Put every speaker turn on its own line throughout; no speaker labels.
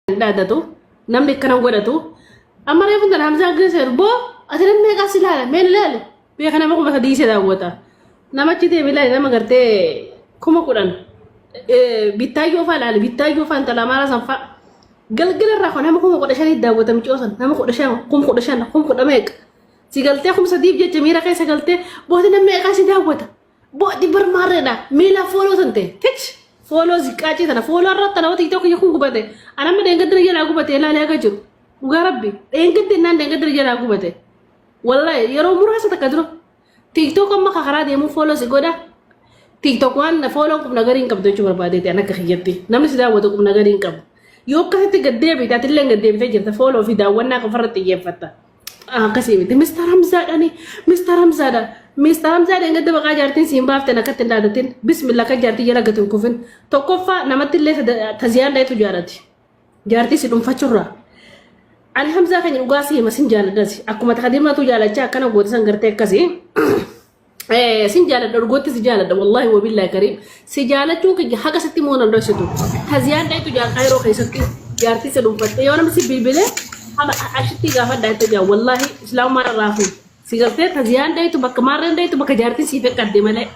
Hin dhaadatu. Namni akkana hin godhatu. Amma reefu tana Hamzaan keessa jiru boo ati namni meeqaa si ilaala mee ilaali. Beeka nama 3000 si daawwata. Namachi deemi ilaali nama gartee 10,000 bittaayyoo fa'aa ilaali bittaayyoo fa'aa intala amaaraa san fa'aa. Galgala irraa kan nama 15,000 daawwata micoo san nama 15 15,000 10,000 meeqa. Si galtee 3000f jecha miira keessa galtee booti namni meeqaa si daawwata. Booti bar maarreedha. Miila fooloo san ta'e. Tich. Fooloo ziqqaacii tana. Fooloo irratti tana TikTok kiyya kun gubate. Ani amma dheengaddina jalaa gubate ilaalee akka jiru. Dhugaa rabbi. Dheengaddi innaan dheengaddina jalaa gubate. Wallahi yeroo muraasa takka dura. TikTok amma ka karaa deemuu fooloo si godha. TikTok waan fooloon qubna garii hin qabdu jechuu barbaadeeti an akka kiyyatti. Namni si daawwatu qubna garii hin qabu. Yoo akkasitti gad deebite atillee gad deebitee jirta fooloo fi daawwannaa qofarratti xiyyeeffatta. Akkasii miti. Mr. Hamzaadhaani. Mr. Hamzaadha. Mr. Hamzaadhaan gadda baqaa jaartiin siin baafteen akkatti hin dhaadatin. Bismillah akka jaartii jala gati hin kufin. Tokkoffaa namatti illee taziyaan dhaetu jaalati. Jaartii si dhuunfachurraa. Ani Hamzaa keenya dhugaa si hima sin jaaladhasi. Akkuma takadiimatu jaalachaa akkana goote san gartee akkasii. Sin jaaladha dhugootti si jaaladha wallahi wabillahi kariim si jaalachuun kiyya haga sitti moo nan dhoksitu taziyaan dhayitu jaartaa yeroo keessatti jaartii si dhuunfatte yoo namni si bilbile hama ashitti gaafadha itti jaa wallahi islaamumaan irraa fuudhu si galtee taziyaan dhayitu bakka maarreen dhayitu bakka jaartiin siif eqqadde malee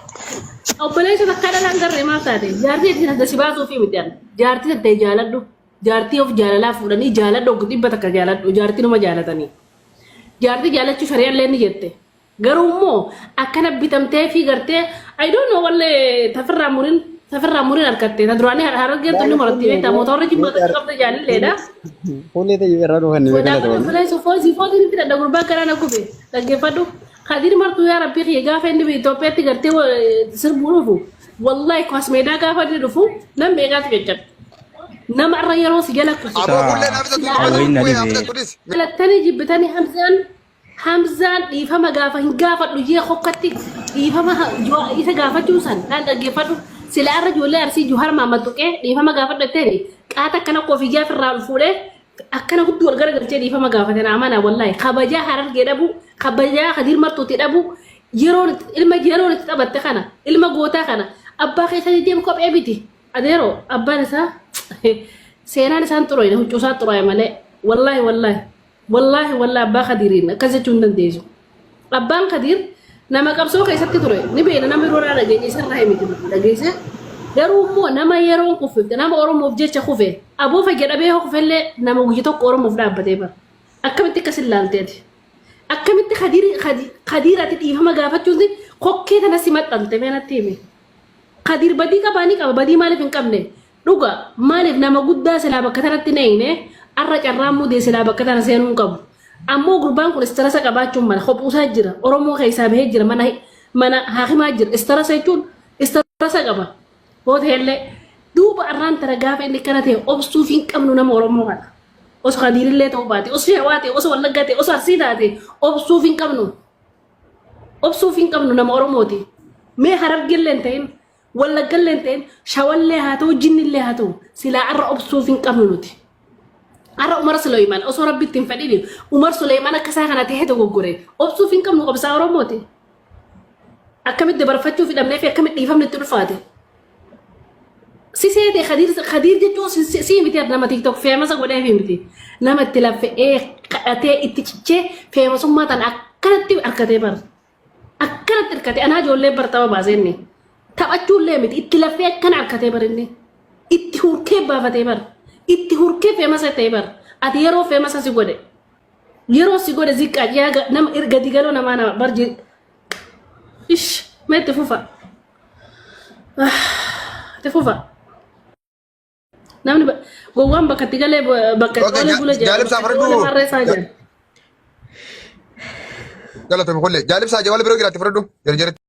obboleessa takka dhalaan garree maal taate jaartii ittiin adda si baasuu fi miti jaartii tattee jaaladhu jaartii of jaalalaa fuudhanii jaaladhu 100 jaaladhu jaartii numa jaalatanii jaartii jaalachuu shari'allee ni jette. Garuu immoo akkana bitamtee fi gartee I don't know wallee tafirraa murin tafirraa murin harkatte ta duraanii harargeen tunni moratti beektaa mootorri jimmaa tokko qabda jaalilleedha.
Fuullee ta'e irraa dhufan ni
Sodaafadhu
galatoomne.
obboleessa foosii foosii ni fidadha gurbaa garaa na gube dhaggeeffadhu. Kadir martuu yaa rabbii kiyya gaafa inni Itoophiyaatti gartee sirbuu dhufu wallahi kwaasmeedaa gaafa inni dhufu nam meeqaatu caccabe. Nama irra yeroo si jala kufe.
Aboo kullee naaf isa
Isaa wayiin na
tuqee
dhibe.
haafisa turis.
Jalattanii jibbitanii Hamzaan Hamzaan dhiifama gaafa hin gaafadhu jee hokkatti dhiifama isa gaafachuu san laal dhaggeeffadhu sila arra ijoollee arsii Juhar Mahammad tuqee dhiifama gaafadhu jetteeni qaata akkana koofiyyaa firraa ol fuudhee akkana hudduu wal garagalchee dhiifama gaafate na amana wallahi kabajaa harargee dhabuu kabajaa Kadiir Martuutti dhabuu yeroon ilma yeroon itti taphatte kana ilma gootaa kana abbaa keessanii deemu kophee biti adeeroo abbaan isaa seenaan isaan xuroyne huccuu isaa xuraaye malee wallahi wallahi Wallaahi wallaahi abbaa Kadiiriin akkas jechuu hin dandeessu. Abbaan Kadiir nama qabsoo keessatti ture ni beekna nama yeroo irraa dhageenye isarraa himiti dhageesse. Garuu immoo nama yeroon kuffifte nama Oromoof jecha kufe aboo fayya dhabee hoo kufellee nama guyya tokko Oromoof dhaabbatee bara. Akkamitti akkas hin laalte ati? Akkamitti Kadiir Kadiir ati dhiifama gaafachuun kokkee tana si maxxante mee natti himi. Kadiir badii qabaa ni qaba badii maaliif hin qabne? Dhuga maaliif nama guddaa silaa bakka tanatti hin eeyne arra carraan mudee silaa bakka tana seenuu hin qabu. Ammoo gurbaan kun istarasa qabaachuun mala kophuusaa jira Oromoo keessaa bahee jira mana mana haakimaa jira istarasa jechuun istarasa qaba. Hoo ta'ellee duuba arraan tana gaafa inni akkana ta'e obsuuf hin qabnu nama Oromoo kana. Osoo Kadiirillee ta'uu baate osoo Shawaa ta'e osoo Wallaggaa ta'e osoo Arsii taate obsuuf hin qabnu. Obsuuf hin qabnu nama Oromooti. Mee Harargeellee hin ta'in Wallaggallee hin ta'in Shawallee haa ta'u jinnillee haa ta'u silaa arra obsuuf hin qabnu nuti. Arra Umar Suleyman osoo rabbi itti hin fedhini Umar Suleyman akka isaa kana ta'ee dogoggore obsuuf hin qabnu qabsaa Oromooti. Akkamitti dabarfachuu fidhamnee fi akkamitti dhiifamni itti ulfaate. Si seete Khadiir Khadiir jechuun si miti nama TikTok feemasa godhee fi miti. Nama itti laffe'ee kadhatee itti cichee feemasummaa tana akkanatti harkatee bara. Akkanatti hirkate anaa ijoollee bar tapha baasee inni. Taphachuullee miti itti laffee akkana harkatee bar inni. Itti hurkee baafatee bar. Itti hurkee feemasa ta'e bar. Ati yeroo feemasa si godhe. Yeroo si godhe ziqqaa yaa nama gadi galoo namaa nama bar Ish mee itti fufa. Itti fufa. Namni gowwaan bakka itti galee bakka itti
Okay,
oolee bula jedha.
jaalibsaa
Bakka itti oolee
fudhadhu.
harree isaa jedha.
Galatoomi kullee. Jaalibsaa jawal biroo jiraatti fudhadhu. Jarjaratti.